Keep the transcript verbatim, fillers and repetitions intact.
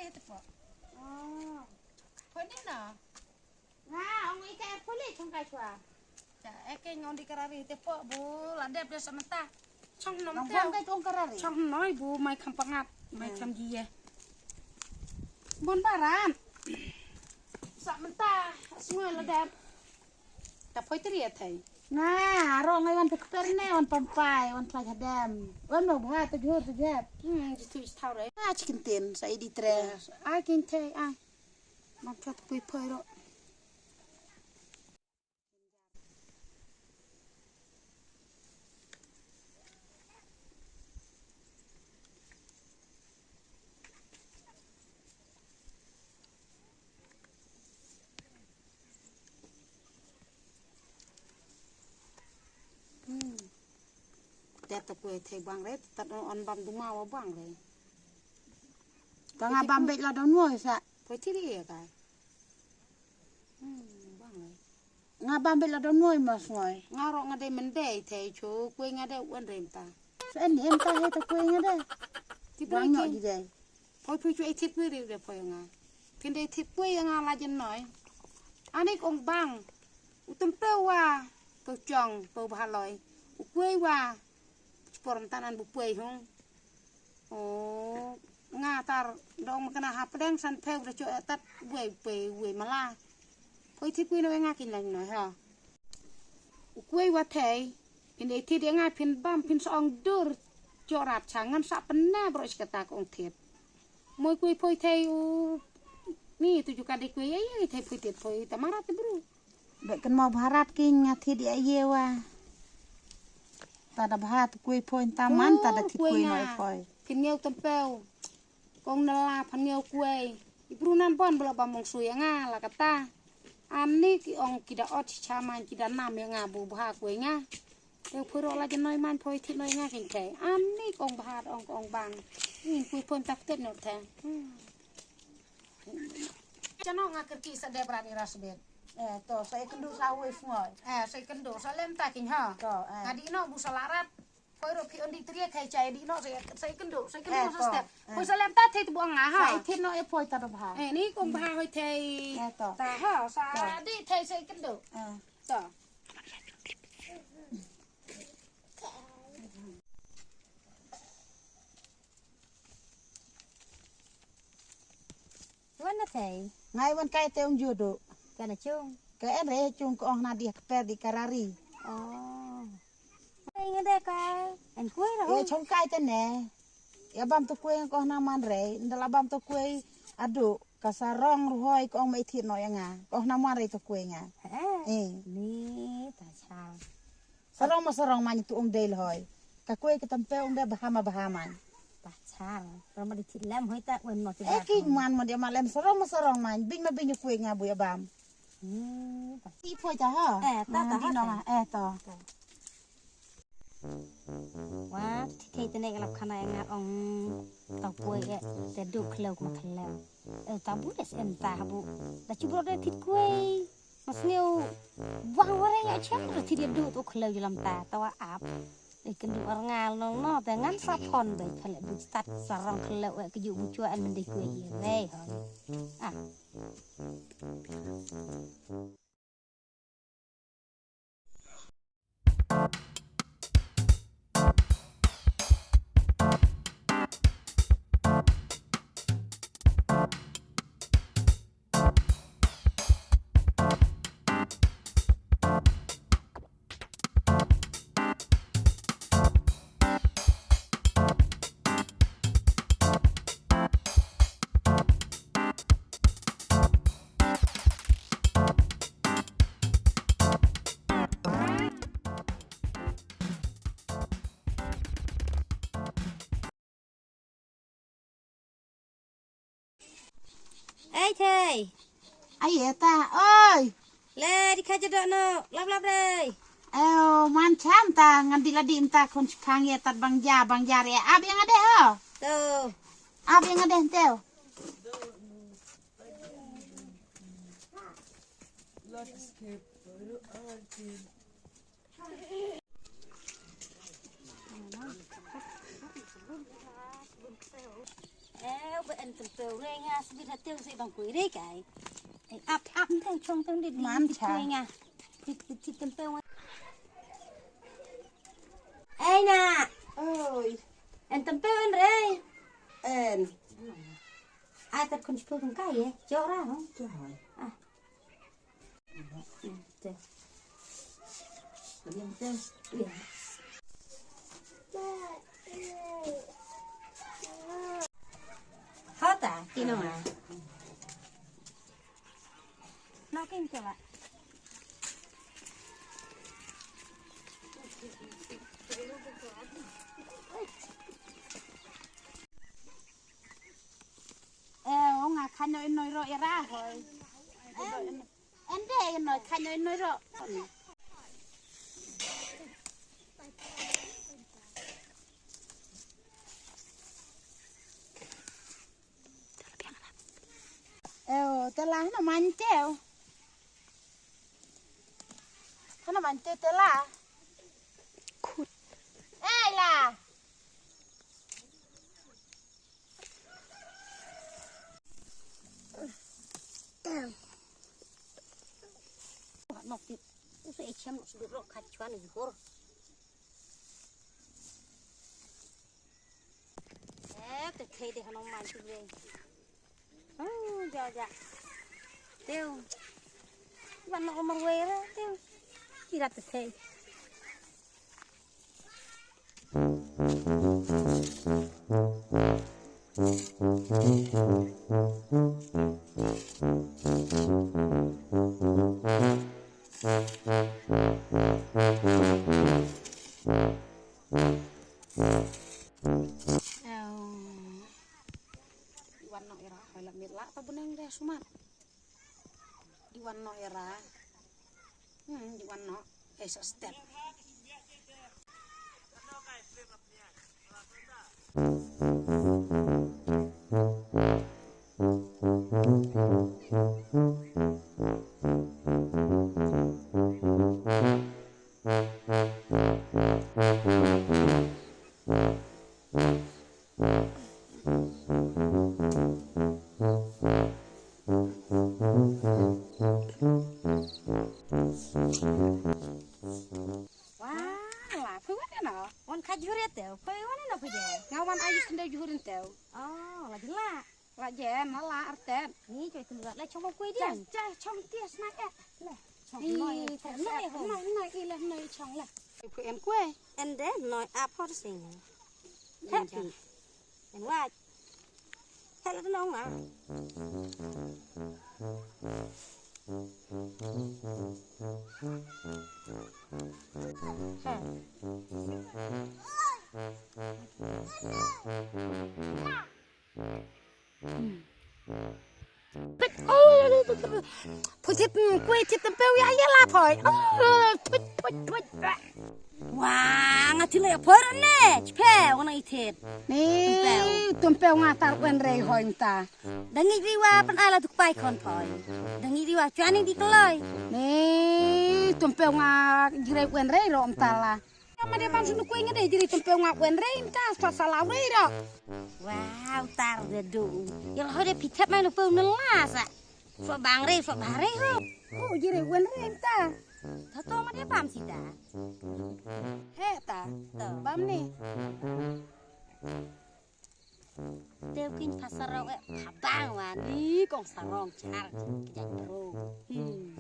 Te pok. Oh. Pok ni na. Nga ong ika puli chong kai chwa. Te eke ngong di karari te pok bu la dep de sa mynta. Chong nom te. Kai chong karari. Chong noi bu mai kham pangat, mai kham ji ye. Bon baran. Sa mynta sngoi la dep. Ta poi tri athai. Nga ro ngai wan pekper ne wan pampai wan plaj hadam. Wan no bha tu jhur tu jep. Hmm, jitu jitau re. Nga chicken tin sa idi tre. Ai kin te ai. Mam chot pui poi ro. Hmm. Te ta kue thei bang re, ta on bam duma wa bang re. Ta nga bam bej la don woi sa. Poi ti ri ya kai. Hmm, bang re. Nga bam bej la don woi mas ngoi. Nga ro nga dei mendei thei chu kue nga dei wan rem ta. Sa en hem ta he ta kue nga dei. Ti bang bang yo ki di dei. Poi pui chu ei thit pui ri de poi nga. Phin dei thit pui nga la jen noi. Anik ong bang. U tempeu wa. Pau chong pau bhaloi. U kue wa. Chupor mtan an bu pui hong. O nga tar dong ma kana hapdeng san phew da cho etat wei wei wei mala. Poi thik wei no nga kin lang no ha. U kuei wa thei. Phin dei thit ya nga phin bam phin sa ong dur. Cho rat cha ngan sa pynna bro shi kata ka ong thit. Moi kuei poi thei u. Ni tu ju ka dei kuei ai ai thei poi thit poi tamara te bru. Bek kan mau bharat ki nga thit ya ye wa. Ta da bha tu kuei poi ta man ta da thit kuei noi poi. Phin ngeu tempeu. Kong nala phan ngeu kuei. I bru nan bon bela ba mong sui ya nga la kata. Ani ki ong ki da ot cha man ki da nam ya nga bu bha kuei nga. Eu puro la jen noi man poi thit noi nga kin thei. Ani kong bha ong kong bang. Ngin kuei poi ta thit no thei. Hmm. Chano nga kerki sa dep ran i rasbet. Eh, to, sa ikendu sa wei fngoi. Eh, sa ikendu, sa lem ta king ha. To, eh. Nga di no bu sa larat. Poi ro phi on di tria khai chai di no, sa, sa ikendu, sa ikendu sa step. Poi sa lem ta thei tu bu nga ha. Sa ikendu no e poi ta do bha. Eh, ni kong bha hoi thei. Eh, to. Ta ha, sa di thei sa ikendu. Eh. To. Wan na thei. Ngai wan kai te ong judu. Kana chung. Ka en re chung ko ong na di ka per di karari. Oh. Ai ngade kai. En kuei ra. Ye chung kai te ne. Ya bam to kuei ko na man re. Ndala bam to kuei adu. Ka sarong ruhoi ko ong mai thit no ya nga. Ko na man re to kuei nga. Eh. Ni ta chang. Sarong ma sarong man tu ong dei lhoi. Ka kuei ka tempe ong dei bha ma bha man. Pachar. Rama di thit lem hoi ta wen mo ti. Eh ki man mo di ma lem sarong ma sarong man. Bing ma bing kuei nga bu ya bam. Hmm. Ti poi ta ha. Eh ta ta ha. Eh to. Wa ti thei te ne ka lap khana ya nga ong ta kuei eh te du khlew ma khlew. Eh ta bu des em ta ha bu. Da chu bro de thit kuei. Mas ngeu wang wara ya chem tu thit ya du tu khlew ju lam ta ta wa ap. Dei kendu ar ngal no no te ngan sa phon dei phale bu stat sarong khlew eh keju bu chua en mendei kuei ye rei hon. Ah. Ei thei. Ai eta oi. Le di kha jadok no lap lap dei. Eo man cham ta ngan di la di mta khon chiphang ye tat bang ja bang ja re ab yang ade ho. To. Ab yang ade teo. Eh, ba Em tympew re nga sbit ha tew si bang kui re kai. Ai, ap, ap teng chong teng dit Man dit cha. Kui nga. Dit, dit, dit tympew. Ai na. Oi. En tympew en re. En. Ai tat kun chpu kun kai ye. Jora no. Jora. Ah. Hota, tino ma. No kin ke ba. Eh, nga kano ino ro era hoi. Ende ino kano ino ro. Eo, telah na manteu. Hana manteu telah. Kut. Eh, lah. Nok ti. Usu echem nok sudut rok kat chuan jhur. Eh, te thei de hano man tu le. Oh, ja ja. Teu. Wan nok mar wei ra teu. Kira te thei. Wan nok ira, hoi la mit la, ta buneng de sumat. Di wan no era. Hmm, di wan no. Eh, sa step. Wah, la, phi wan ïa no? Wan ka jhur ïa teu, phi wan ïa no phi de? Nga wan ai khyndew jhur ïa teu. Oh, la jin la. La jen, la la artet. Ni choi khyndew la chong koi de. Chai, chai, chong tia snack eh. Le. Chong noi, chong noi, noi, noi, i le, noi, chong le. Phi en koi. En de, noi, a por sing. Happy. En wach. Heh, la dang ong ah. Pit, oh, phi thit, koi thit tympew ïa ïa la phoi. Oh, pit, pit, pit. Wa, nga thile poi ro ne, chpe, wana i thit. Ni, tympew nga tar wen rei hoi mta. Dangi riwa pan ala tuk pai kon poi. Dangi riwa chwani di keloi. Ni, tympew nga jirei wen rei ro mta la. Nga ma de ban sunu koi nga de jirei tympew nga wen rei mta sa sa la rei ro. Wow, tar de du. Yel hoi de pitep mai lupew nela sa. So bang rei, so bang rei ho. Oh, jirei wen rei mta. Tha to ma de bam sita. He ta. To. Bam ni. Teu kin phasarong eh phabang wa ni kong sarong char. Jai bro. Hmm.